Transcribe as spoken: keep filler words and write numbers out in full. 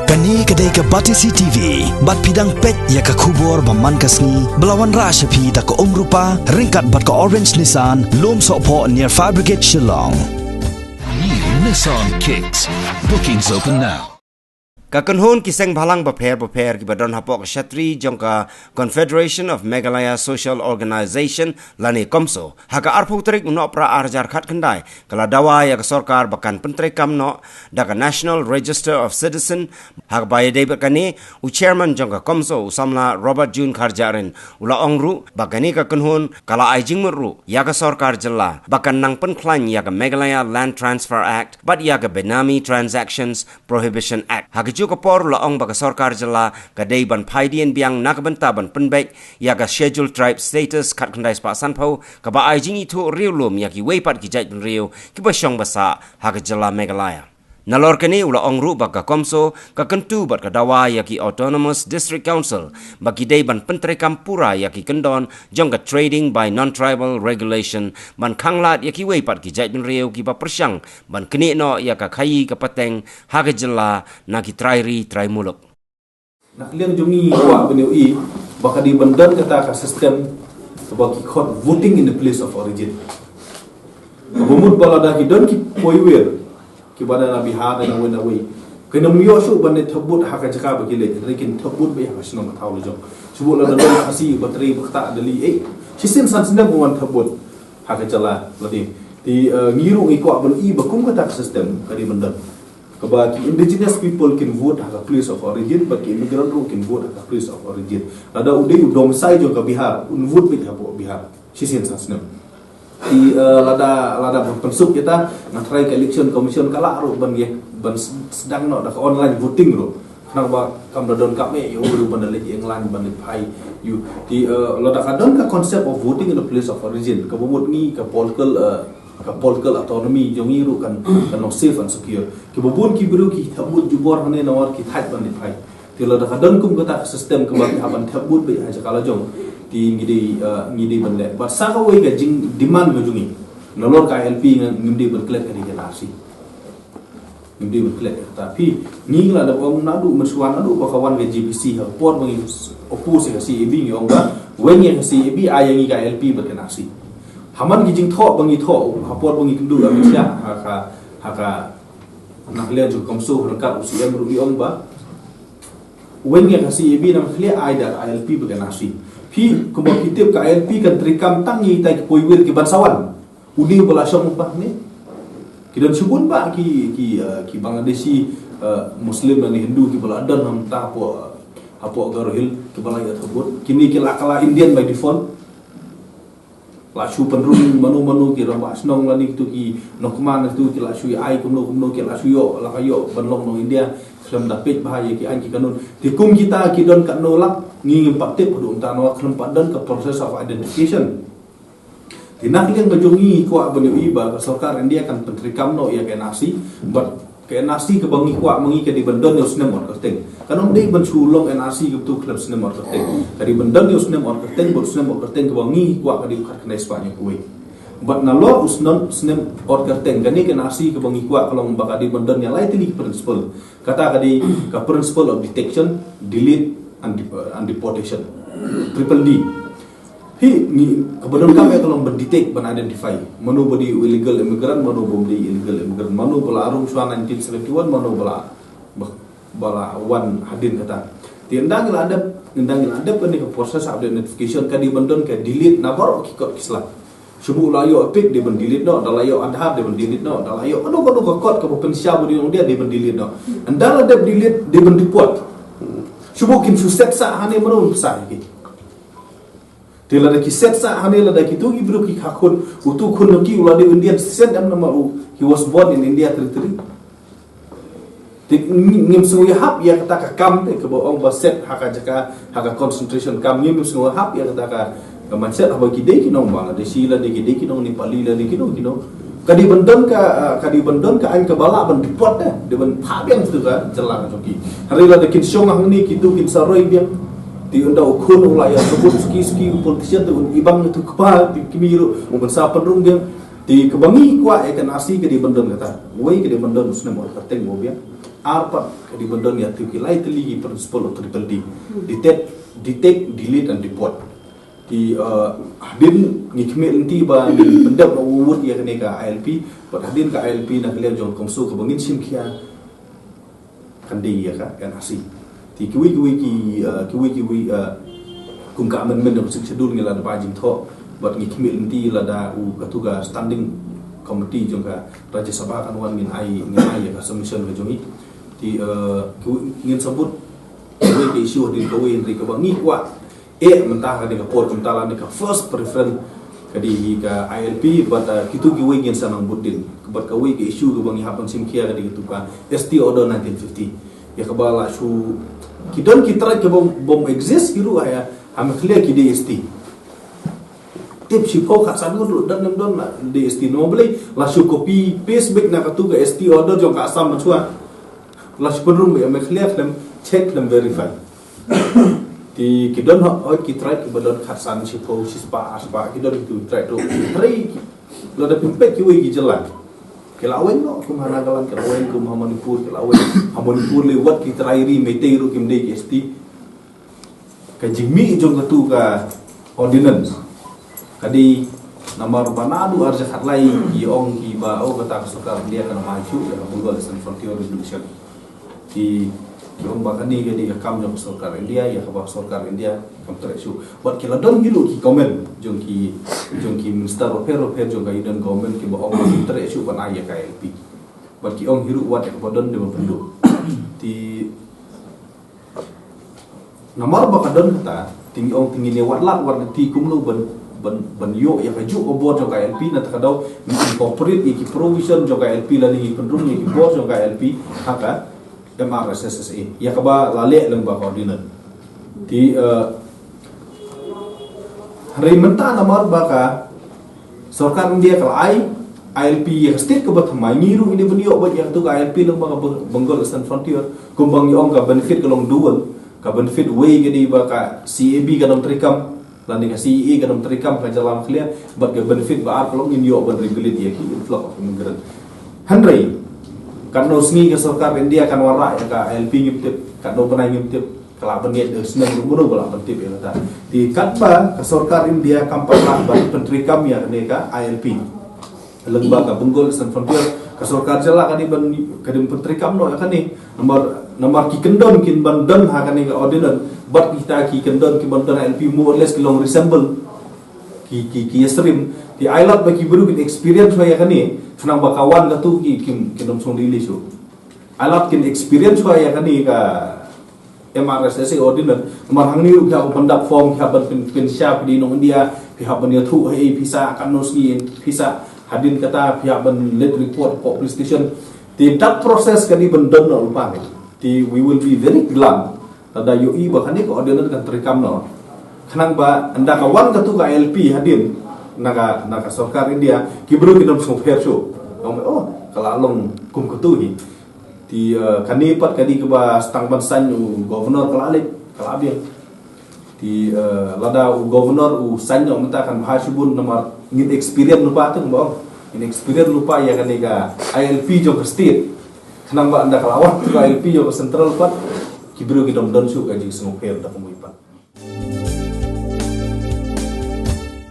Kane ka dei ka Batesi T V, bad phi dang peit ïa ka khubor ba man ka sngi, ba la wanrah sha phi da ka Umrupa, ryngkat bad ka Orange Nissan, Lumsohphoh near Fire Brigade Shillong. New Nissan Kicks. Bookings open now. Ka kynhun ki seng bhalang bapher bapher kiba don hapoh ka shatri jong ka Confederation of Meghalaya Social Organization lane komso, ha ka arphew tarik u Nohprah ar hajar khatkhyndai, ka la dawa ïa ka sorkar ba kan pyntreikam noh da ka National Register of Citizen. Ha kaba ïadei bad kane, u chairman jong ka komso, u samla Robert June Kharjahrin, u la ong ruh ba kane ka kynhun ka la ai jingmut ruh ïa ka sorkar jylla ba kan nang pynkhlaiñ ïa ka Meghalaya Land Transfer Act bad ïa ka Benami Transactions Prohibition Act. Ha kajuh ka por u la ong ba ka sorkar jylla ka dei ban phai dien biang na ka bynta ban pynbeit ïa ka Scheduled Tribe status khatkhyndai spah sanphew, kaba ai jingithuh riewlum ïa kiwei pat ki jaitbynriew kiba shong ba sah ha ka jylla Meghalaya. Nalor kane u la ong ruh ba ka komso ka kyntu bad ka dawa ïa ki Autonomous District Council ba ki dei ban pyntreikam pura ïa ki kyndon jong ka Trading by Non-Tribal Regulation, ban khanglad ïa kiwei pat ki jaitbynriew kiba pyrshang ban knieh noh ïa ka khaïi ka pateng ha ka jylla na ki trai ri trai muluk. Na ka liang jong ngi kwah ban ïohi ba ka dei ban don kata ka system kaba ki khot voting in the place of origin. Kaba mut ba lada ki don ki poiwir kiba na Bihar, na wei na wei, ki nym ïoh shuh ban leit thep vote ha ka jaka ba ki leit, hynrei kin thep vote beit ha ka shnong ka thaw la jong. Shu bud lada don Khasi ba trei ba ktah da lieh, eh, shisien san snem ban wan thep vote ha ka jylla lade. Te, eh, ngi ruh ngi kwah ban i ba kum kata ka system ka dei ban don, kaba ki indigenous people kin vote ha ka place of origin, bad ki immigrant ruh kin vote ha ka place of origin. Lada u dei u domicile jong ka Bihar, un vote beit hapoh Bihar shisien san snem. Te, eh, lada, lada ban pynsuk ïa ta, nga tharai ka Election Commission ka lah ruh ban ïa, ban s-, sdang noh da ka online voting ruh. Khnang ba kam da donkam eh ïa u briew ban da leit ïeng lang ban leit phai ïa u. Te, eh, lada ka don ka concept of voting in the place of origin, kaba mut ngi ka political, eh, ka political autonomy jong ngi ruh kan, kan long safe and secure. Kiba bun ki briew ki thep vote jubor hangne, nangta ki thait ban leit phai. Te lada ka don kum kata ka system kaba ki hap ban thep vote beit ha jaka la jong, te ngi dei, eh, ngi dei ban leh. Bad sa kawei ka jingdemand ka jong ngi, nalor ka I L P, ngim dei ban klet ka dei ka N R C. Ngim dei ban klet kata. Phi, ngi la dep ong naduh mynshuwa, naduh ba ka wan ka J B C, ha ka por ba ngi oppose ïa ka C A B, ngi ong ba weng ïa ka C A B, ai ïa ngi ka I L P bad ka N R C. Ha man ki jingthoh ba ngi thoh ha ka por ba ngi kynduh ïa ka, ha ka, ha ka, na ka liang jong ka komso, ryngkat u C M ruh ngi ong ba weng ïa ka C A B, na ka liang ai da ka I L P bad ka N R C. Phi, kumba phi tip, ka I L P kan treikam tang ïa kita ki poiwir kiban sa wan. U dei ba la shong ba ne, ki don shibun ba ki, ki, eh, ki Bangladeshi, eh, Muslim lane Hindu kiba la don ha mynta hapoh, hapoh Garo Hills, kiba la ïa thep vote. Kine ki la, ka la Indian by default. La shu pynrung mano mano ki rangbah shnong lane kitu ki nongkmen, kitu ki la shu ïa ai kumno kumno, ki la shu ïoh, la ka ïoh ban long nong India khlem da peit bha ïa ki aiñ ki kanun. Te kum kita ki don katno lak, ngi ngim pat tip haduh mynta namar khlem pat don ka process of identification. Te na ka liang ka jong ngi, kwah ban ïohi ba ka sorkar India kan pyntreikam noh ïa ka N R C, bad ka N R C kaba ngi kwah ma ngi ka dei ban don ïa u snem ot kyrteng. Kan ym dei ban shu long N R C kaba tu khlem snem ot kyrteng. Ka dei ban don ïa u snem ot kyrteng, bad u snem ot kyrteng kaba ngi kwah ka dei u khatkhyndai spah hynñiewphew wei. Bad nalor u snem, snem ot kyrteng, kane ka N R C kaba ngi kwah ka long ba ka dei ban don ïa lai tylli ki principle. Kata ka dei ka principle of detection, delete and dep-, and deportation. Triple D. Hi, ngi, kaba donkam ïa ka long ban detect, ban identify mano ba dei illegal immigrant, mano ba dei illegal immigrant, mano ba la rung shuwa nineteen seventy-one, mano ba la, ba, ba la wan hadien kata. Te ynda ngi la dep, ynda ngi la dep kane ka process of identification, ka dei ban don ka delete na baroh ki kot ki sla. Shu bud la ïoh EPIC dei ban delete noh, da la ïoh Aadhaar dei ban delete noh, da la ïoh kano kano ka kot kaba pynshai ba dei nong India dei ban delete noh. Ynda la dep delete, dei ban deport. Shu bud kin shu set sah hangne, mano ban pynshai ïa ki. Te lada ki set sah hangne, lada kitu ki briew ki kha khun, utu khun jong ki u la dei Indian citizen em namar u, he was born in India territory. Te ngi-, ngim sngewhap ïa kata ka kam te kaba ong ba set ha ka jaka, ha ka concentration camp, ngim sngewhap ïa kata ka, ka mindset haba ki dei ki nong Bangladeshi lane ki dei ki nong Nepali lane ki nong, ki nong. Ka dei ban don ka, ah, ka dei ban don ka aiñ kaba lah ban deport, eh, dei ban phah biang sha ka jylla ka jong ki. Hynrei lada kin shong hangne kitu kin sa roi biang. Te ynda u khun u la ïa sabut suki suki u politician te un ibang tu kpa, te kmie ruh u ban sa pynrung biang. Te kaba ngi kwah ïa ka N R C ka dei ban don kata. Wei ka dei ban don u snem ot kyrteng ba biang. Ar pat ka dei ban don ïa tu ki lai tylli ki principle of triple D. Detect, detect, delete and deport. Te, uh, hadien ngi khmih lynti ba ngin pyndep noh u wut ïa kane ka I L P, bad hadien ka I L P na ka liang jong ka CoMSO kaba ngin shim khia kan dei ïa ka N R C. Te kiwei kiwei ki, uh, kiwei kiwei, uh, kum ka amendment jong ka Sixth Schedule ngi la da ba jingthoh, bad ngi khmih lynti lada u katu ka standing committee jong ka Rajya Sabha kan wan ngin ai, ngin ai ïa ka submission ka jong ngi. Te, uh, kiwei ngin sambut kiwei ki issue hadien kawei, hynrei kaba ngi kwah eh mynta ka dei ka por kumta lane ka first preference ka dei hi ka I L P, bad, uh, kitu kiwei ngin sa nang bud dien. Bad kawei ka issue kaba ngi hap ban shim khia ka dei kitu ka S T order nineteen fifty. Ïa kaba la shu ki don ki tribe kaba bym exist hi ruh ha ïa, ha Meghalaya ki dei S T. Tip shiphew khatsan ngut ruh don, don, don la dei S T. Namar balei? La shu copy paste beit na katu ka S T order jong ka Assam mynshwa. La shu pynrung beit ïa Meghalaya khlem check khlem verify. Te ki don hok, hok ki tribe kiba don khatsan, shiphew, shispah, arspah, ki don ki tribe ruh. Hynrei lada phi peit kiwei ki jylla, ki la weng noh kum ha Nagaland, ki la weng kum ha Manipur, ki la weng ha Manipur lei wat ki trai ri Meitei ruh kim dei ki S T. Ka jingmih jong katu ka ordinance ka dei namar ba naduh arhajar khatlai ki ong kiba, oh, kata ka sorkar India kan ym ai shuh ïa ka Bengal Eastern Frontier Resolution. Ki, ki ong ba kane ka dei ka kam jong ka sorkar India, ïa kaba ka sorkar India kam treh shuh. Bad ki la don hi ruh ki comment jong ki, jong ki minister bapher bapher jong ka Union Government kiba ong ba kim treh shuh ban ai ïa ka I L P. Bad ki ong hi ruh wat ïa kaba don dei ban pynduh. Te namar ba ka don kata, te ngi ong te ngin ïa wad lad wad lynti kumno ban, ban, ban ïoh ïa kajuh ka bor jong ka I L P, na kata ka daw ngi incorporate ïa ki provision jong ka I L P lane ngi pynrung ïa ki bor jong ka I L P ha ka M R S S A, ïa kaba la leh lyngba ka ordinance. Te, eh, hynrei mynta namar ba ka sorkar India ka la ai I L P ïa ka state kaba thymmai, ngi ruh ngi dei ban ïoh beit ïa katu ka I L P lyngba ka Beng-, Bengal Eastern Frontier. Kumba ngi ong ka benefit ka long dual, ka benefit wei ka dei ba ka C A B kan ym treikam, lane ka C A A kan ym treikam ha ka jylla Meghalaya, bad ka benefit ba ar ka long ngin ïoh ban regulate ïa ki influx of immigrant. Hynrei katno sngi ka sorkar India kan wanrah ïa ka I L P ngim tip, katno bnai ngim tip, ka lah ban ngeit da u snem ruh mano ba lah ban tip ïa kata. Te katba ka sorkar India kam pat lah ban pyntreikam ïa kane ka I L P lyngba ka Bengal Eastern Frontier, ka sorkar jylla ka dei ban, ka dei ban pyntreikam noh ïa kane. Namar, namar ki kyndon kin ban don ha kane ka ordinance, bad kita ki kyndon kin ban don ha I L P more or less ki long resemble, ki, ki, ki ïasyriem. Te ai lad ba ki briew kin experience ïa kane, khnang ba ka wan katu ki, kin, kin ym shong daily shuh. Ai lad kin experience ïa kane ka M R S S A ordinance, namar hangne ruh phi hap ban pyndap form, phi hap ban pyn-, pynshisha phi dei nong India, phi hap ban ïathuh ha ei phi sah, katno sngi phi sah, hadien kata phi hap ban leit report hapoh police station. Te that process ka dei ban don noh lypa. Te we will be very glad lada ïohi ba kane ka ordinance kan treikam noh. Khnang ba ynda ka wan katu ka I L P hadien na ka, na ka sorkar India, ki briew kin ym sngewpher shuh. Ong, oh, ka la long kum katu hi. Te, eh, kane pat ka dei kaba sdang ban sign u governor ka la leit, ka la biang. Te, eh, lada u governor u sign noh mynta kan bha shibun namar ngin experience lypa te kumba ong. Ngin experience lypa ïa kane ka I L P jong ka state. Khnang ba ynda ka la wan ka I L P jong ka central pat, ki briew kin ym don shuh ka jingsngewpher da kumwei pat.